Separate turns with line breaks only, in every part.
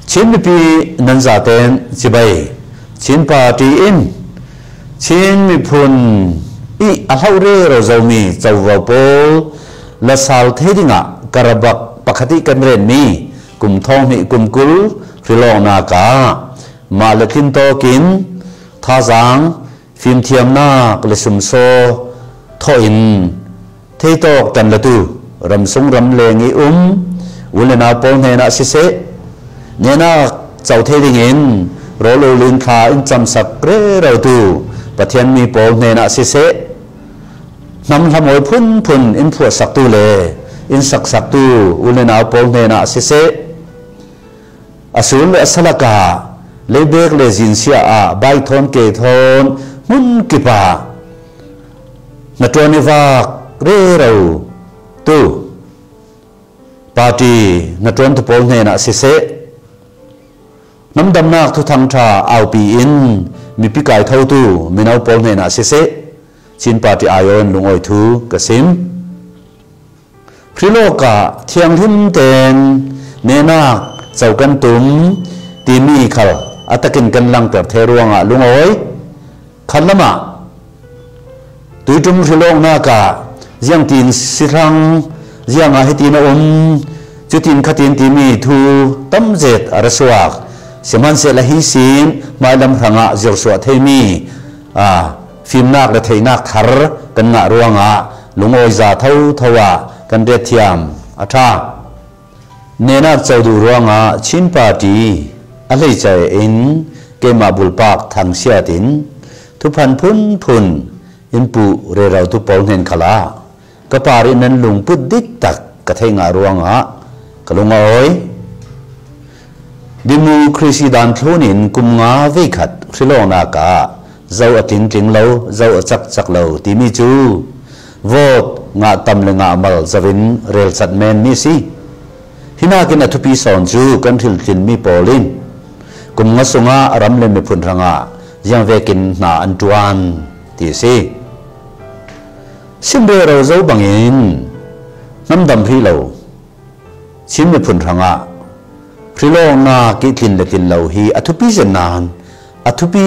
Chin mipi nan zaten chibai. Chin Party in Chin miphun i a hlo re ro zomi covo pawl la sal the dingah karabak pakhati kan ren mi kum thong hnih kum kul rilong na ka ma le tlin tokin thazang fimthiamnak le sumso tho in theitok tan latu ramsung ram leng i ulena pawl hne na sise ne na chau the ding in rolo lin kha in chamsak re ro tu pathian mi pawl hne na sise nam hlamoi phun phun in phua sak tu le in sak sak tu ulena pawl hne na sise asul le asalaka lebek le zin sia a bai thon ke thon mun kipa na tuani wak re ro tu party na tuan tu pawl hne na sise nam dam nak thu thang tha au pi in mi pi kai tho tu minau pawl hne na sise Chin Party ayon lungoi thu kasim Khriloka thiang him ten ne nak chau kan tum ti mi khal atakin kan lang ter the ruanga lungoi khalama tuitum rilong na ka jiang tin sithang jiang a hitin chutin khatin ti mi thu tam zet arasuak seman se la hi sin mai lam ranga zir suwa themi a phimnak le theinak thar kan nga ruanga lungoi za tho thowa kan re thiam atha nena chaudu ruanga Chin Party a hlei chai in kema bulpak thang sia tin thu phan phun phun in pu re rau tu pol hnen khala ka pari nan lung put dik tak ka thei nga ruanga kalunga oi democracy dan thlunin kum nga ve khat hrilona ka zau atin tling lo zau achak chak lo ti mi chu vote nga tam le nga mal zawin rel chat men mi si hina kin athupi son chu kan thil thin mi polin kum nga sunga ram le mi phun ranga yang vekin na an tuan ti si simbe ro zo bangin nam dam ri lo chim mi phun ranga rilong na ki thin le thin lo hi athupi zen nan athupi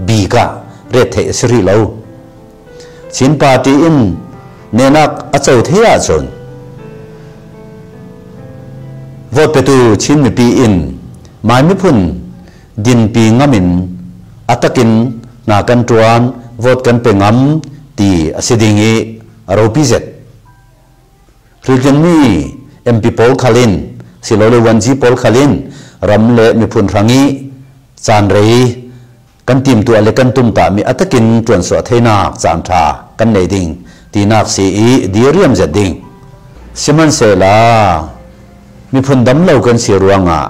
bi ka re the sri lo Chin Party in nenak achau thea chon vote pe tu Chin mi pi in mai mi phun din pi ngamin atakin na kan tuan vote kan pe ngam ti asiding i aropi zet rilin mi MP Paul Khalin silole wanji Paul Khalin ramle mi phun rangi chan rei kan tim tu ale kan tum ta mi atakin tuan so theina chan tha kan nei ding ti nak si i diriam zet ding siman se la mi phun dam lo kan si ruanga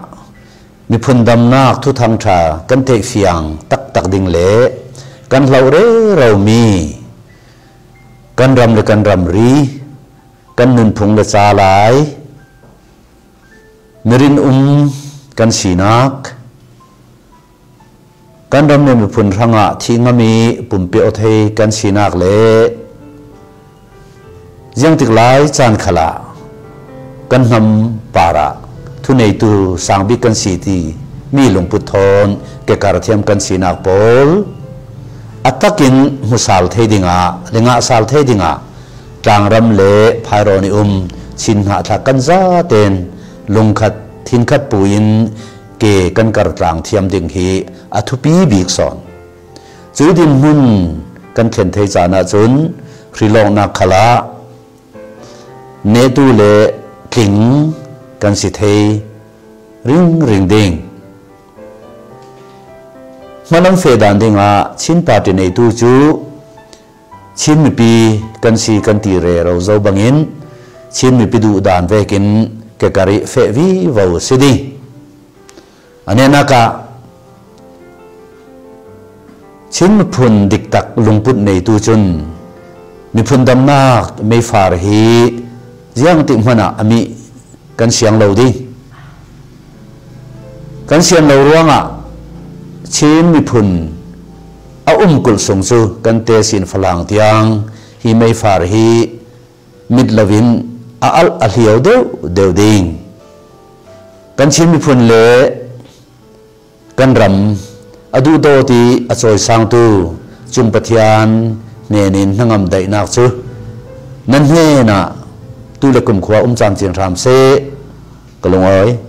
mi phun dam nak thu thang tha kan te fiang tak tak ding le kan hlo re ro mi kan ram le kan ram ri kan nun phung le cha lai mirin kan sinak kan ram le mi phun ranga thi ngami pumpe o thei kan sinak le jiang tik lai chan khala kan nam para thu nei tu sang bi kan si ti mi lungput thon ke kar thiam kan sinak pol atakin musal thei dinga lenga sal thei dinga tlang ram le phaironi chin ha tha kan za ten lungkhat thin khat puin ke kan kar tlang thiam ding hi athupi bik son chu din mun kan thlen thei chana chun rilong na khala ne tu le tling kan si thei ring ring ding malam fe dan dinga Chin Party nei tu chu Chin mi pi kan si kan ti re ro zo bangin Chin mi pi du dan vekin ke kari fe vi vo sidi anena ka Chin mi phun dik tak lungput nei tu chun mi phun dam nak mei far hi jiang ti mana ami kan siang lo di kan siang lo ruanga Chin mi phun a kul sung chu kan te sin falang tiang hi mei far hi mit lovin a al a hliau deuh deuh ding kan Chin mi phun le Kan ram a duhdawt i a cawisangtu Cung Pathian hnen in hnangam daihnak cu nan hnenah tu le kumkhua um camcin hram seh. Ka lungawi.